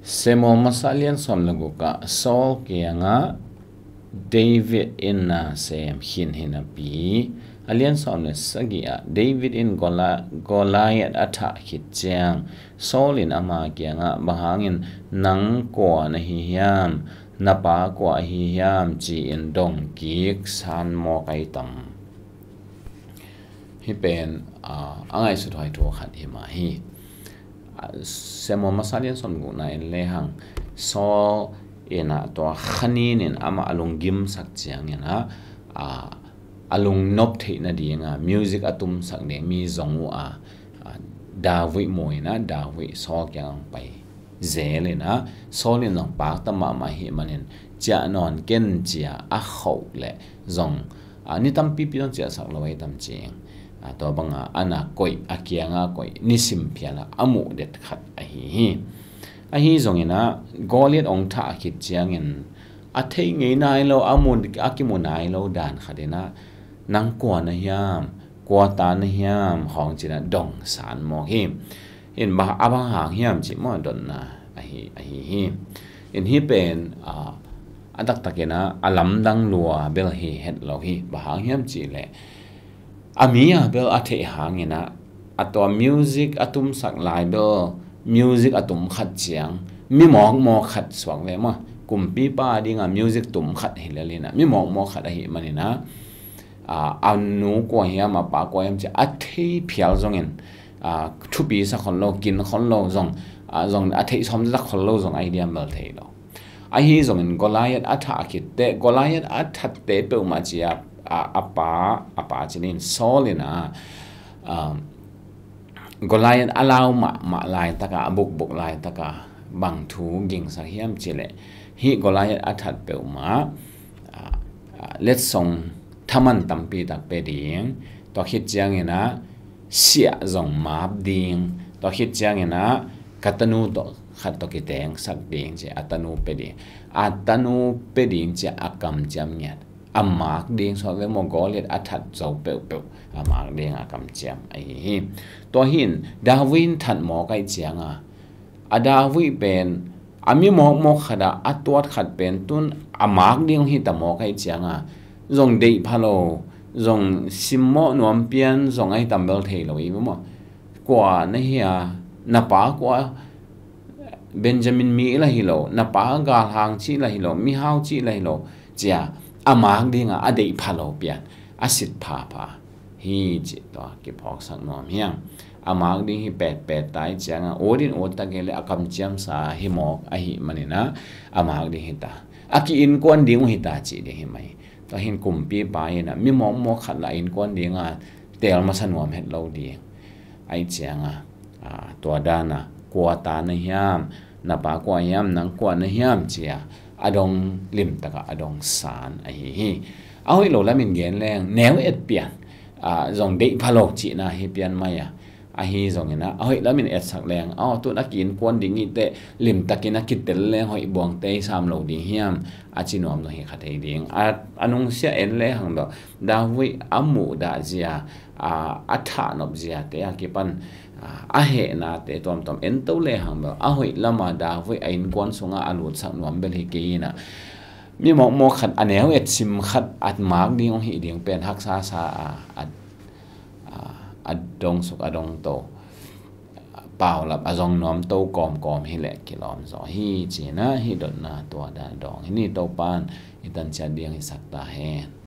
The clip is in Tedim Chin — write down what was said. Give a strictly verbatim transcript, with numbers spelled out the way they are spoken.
Samuel masa lian sawm le guk ah Saul kiangah David in na sem khin hi napi, a lian sawm le sagih ah David in Gola-, Goliath a thah khit ciang Saul in ama kiangah, "Bang hangin nang kua na hi hiam, na pa kua ahi hiam?" ci-in dong kik san maw kai tam. Hih pen, aa, a ngaihsut huai thu khat hi mah hi. Aa, Samuel masa lian sawm gukna en lehang Saul in ah tua khanin in amah a lunggimsak ciangin ah, aa, a lungnop theih nadinga music a tumsak ding mi zong uh a, aa, David mu in ah David Saul kiang pai zel in ah, Saul in zong pakta mahmah ahih manin, "Ciah nawn ken," ci-a a khoh leh zong, a, ni tampipi zong ciahsak lo ahi tam cing. A, tua banga a na koih, a kianga koih, nisim phiala a muh det khat ahi hi. Ahi zongin ah Goliath ong thah khit ciangin a theih ngei nai lo, a mu, a kimu nai lo dan khat in ah, "Nang kua na hiam, kua ta na hiam?" khawng ci-in ah dong san mawk hi. In ba, a bang hang hiam cih maw dotna ahi, ahi hi. In hih pen, a, a taktakin ah a lamdang lua bel hi het lo hi. Bang hang hiam cih leh a mi a bel a theih hangin ah, a tua music a tumsak lai bel music a tum khat ciang mi mawkmawk khat suak ve maw. Kumpipa dinga music tum khat hi lel in ah mi mawkmawk khat ahih manin ah, a, a nu kua hiam, a pa kua hiam ci-a a thei phial zongin, a, thupi sa khol lo, kin khol lo zong, a, zong a theih sawm zak khol lo zong ahi diam bel thei lo. Ahi zongin Goliath a thah khit teh, Goliath a that teh peuhmah ci-a, a, a pa, a pa ci-in Saul in ah, a, Goliath a lau mahmah laitaka, a bukbuk laitaka bang thu gingsak hiam cih leh, hih Goliath a that peuhmah, a, a, letsong thaman tampi tak pe ding. Tua khit ciangin ah siah zong map ding. Tua khit ciangin ah ka tanu tawh khat tawh kitengsak ding ci-a a tanu pe ding. A tanu pe ding ci-a a kamciam ngiat. A mak ding suak ve maw, Goliath a that zo peuhpeuh a mak ding a kamciam ahi hi. Tua hi in David in that mawk ahih cianga, a David pen a mi mawkmawk khat ah a tuat khat pen tun a mak ding hi ta mawk ahih cianga, zong deih pha lo, zong simmawh nuam pian zong ahi tam bel thei lo hi maw. Kua na hi a, na pa kua, Benjamin mi la hi lo, na pa galhang cih la hi lo, mihau cih la hi lo, ci-a a mak dinga a deih pha lo pian a sit phapha hi cih tua kiphawksak nuam hi hang. A mak ding hi petpet ta ahih cianga, ut in ut ta kei leh a kamciamsa hi mawk ahih manin ah a mak ding hi ta, a ki-innkuan ding uh hi ta cih ding hi mai. Tua hi in kumpipa in ah mi mawkmawk khat la innkuan dinga teel masa nuam het lo ding. Ahih cianga, a, tua dana kua ta na hiam, na pa kua hiam, nang kua na hiam ci-a a dong limtaka a dong san ahi hi. A hoih lo lamin gen leng neu et pian, a, zong deih pha lo cihna hi pian mai a. Ahi zongin ah a hoih lamin etsak leng, aw, tun a ki-innkuan ding hi teh limtakin a kitel leng hoih buangte i sam lo ding hiam, a ci nuam zong hi kha thei ding. A, a nungsia en lehang bel David a muhdah zia, a, a thahnop ziate a kipan, a, a hehnate tuamtuam en to lehang bel a hoih lama David a innkuan sunga a lutsak nuam bel hi kei in ah, mi mawkmawk khat, a neu et sim khat a mak ding hong hih ding pen haksa sa a, a, a, a dong suk, a dong to, paulap a zong nuam to kawmkawm hi leh kilawm zaw hi ci-in ah hih dotna tua dan dawng hi ni. Topan i tanciat ding hisak ta hen.